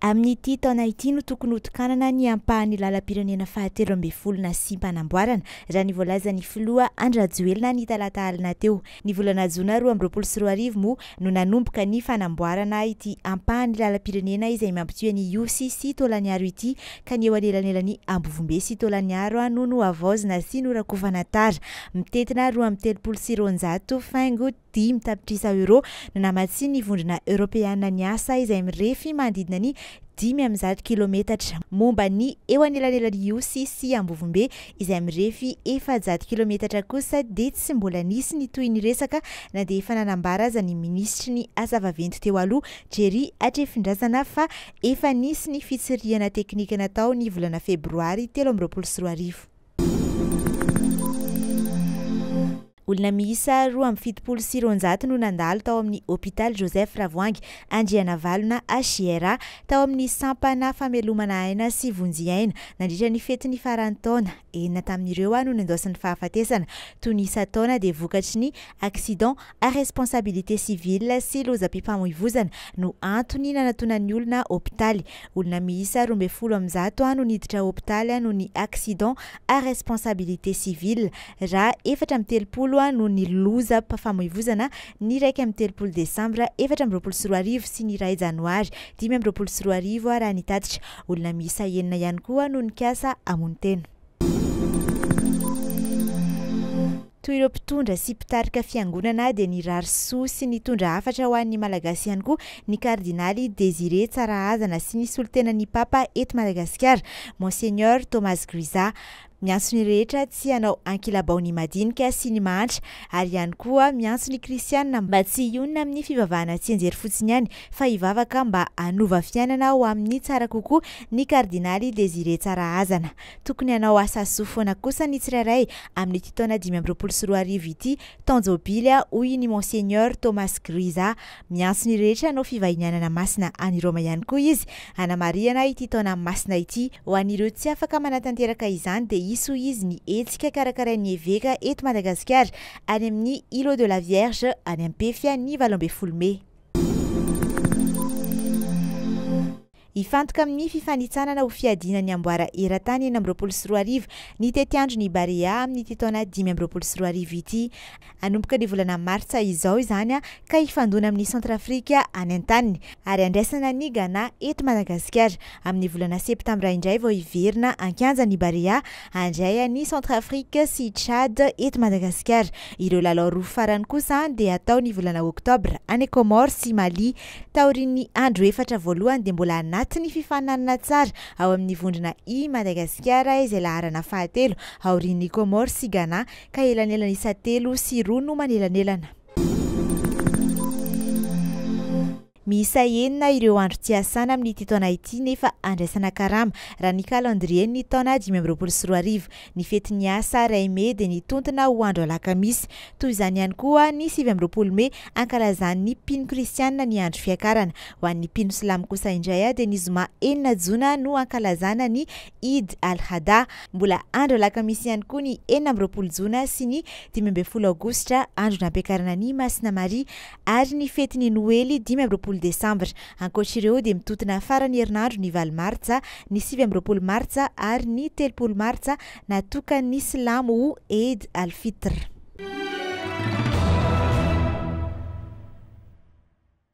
Amin'ity taona ity no tokony hotokanana ny ampahan'ny lalam-pirenena fahatelo ambin'ny folo nasiam-panamboarana, raha ny voalazan'ny filoha Andry Rajoelina ny talata alina teo. Ny volana jona 2022 moa no nanomboka ny fanamboarana ity ampahan'ny lalam-pirenena izay mampitohy an'i Ihosy sy Taolagnaro ity ka ny eo anelanelan'i Ambovombe sy Taolagnaro no nohavaozina sy norakofana tara. Mitentina 232 faingo 5 tapitrisa euros no namatsian'ny Vondrona Eoropeana ny asa izay mirefy manodidina ny 105 kilometatra momba ny eo anelanelan'i Ihosy sy Ambovombe izay mirefy 400 kilometatra kosa dia tsy mbola nisy ny tohin'ny resaka na dia efa nanambara aza ny minisitry ny asa vaventy teo aloha Jerry Hatrefindrazana fa efa nisy ny fitsirihana teknika natao ny volana febroary 2023. Olona miisa 272 no nandalo tao amin'ny Hopitaly Joseph Ravoahangy Andrianavalona, HJRA, tao amin'ny sampana famelomana aina sy vonjy aina, nandritra ny fetin'ny faran'ny taona. Enina tamin'ireo no nindaosin'ny fahafatesana. Toy ny isan-taona dia vokatry ny accident à responsabilité civile sy lozam-pifamoivozana no antony nanatonan'ny olona hopitaly. Olona miisa 112 no niditra hopitaly noho ny accident à responsabilité civile, raha 34 noho ny lozam-pifamoivozana ny 31 desambra 2024 sy ny iray janoary 2025 raha ny tatitra. Olona miisa enina ihany koa no nikasa hamono tena. Toy ireo mpitondra sy mpitarika fiangonana dia nirary soa sy nitondra hafatra ho an'ny Malagasy ihany koa ny kardinaly Désiré Tsarahazana sy ny solontenan'ny Papa eto Madagasikara, Monseigneur Thomas Gruiza. Miantso ny rehetra tsy hanao ankilabao ny madinika sy ny mahantra ary ihany koa miantso ny kristianina mba tsy hionona amin'ny fivavahana tsianjery fotsiny ihany fa hivavaka mba hanova fiainana ho amin'ny tsara kokoa ny kardinaly Désiré Tsarahazana. Tokony hanao asa soa foana kosa ny tsirairay amin'ity taona 2025 ity, taon-jobily, hoy ny Monseigneur Thomas Gruiza. Miantso ny rehetra hanao fivahinianana masina any Roma ihany koa izy hanamarihana ity taona masina ity. Ho an'ireo tsy afaka manatanteraka izany dia hisy hoy izy ny hetsika karakarain'ny eveka eto Madagasikara any amin'ny Îlot de la Vierge any Ampefy ny 18 mey. Hifantoka amin'ny fifanintsanana ho fiadiana ny amboara eran-tany 2026 ny tetiandron'ny Barea amin'ity taona 2025 ity. Hanomboka ny volana martsa izao izany ka hifandona amin'i Centrafrique any an-taniny ary handraisana an'i Ghana eto Madagasikara. Amin'ny volana septambra indray vao hiverina an-kianja ny Barea handray an'i Centrafrique sy Tchad eto Madagasikara. Ireo lalao roa farany kosa dia hatao ny volana oktobra any Comores sy Mali. Taorian'ny andro efatra voalohany dia mbola anatin'ny fifaninanana tsara ao amin'ny vondrona I Madagasikara izay laharana fahatelo aorian'ny Comores sy Ghana ka elanelana isa telo sy roa no manelanelana. Miisa enina ireo andro tsy iasana amin'ity taona ity nefa andraisana karama raha ny calendrier-n'ny taona 2025. Ny fetin'ny asa iray mey dia nitontona ho andro alakamisy. Toy izany ihany koa ny 29 mey ankalazan'ny mpino kristianina ny andro fiakarana. Ho an'ny mpino silamo kosa indray dia ny zoma enina jona no ankalazana ny Eid al-Adha. Mbola andro alakamisy ihany koa ny 26 jona sy ny 15 aogositra andro nampiakarana an'i Masina Maria ary ny fetin'ny Noely 25 desambra. Ankoatra ireo dia mitontona faran'ny herinandro ny valo martsa, ny 29 martsa ary ny 30 martsa natokan'ny silamo ho Eid al-Fitr.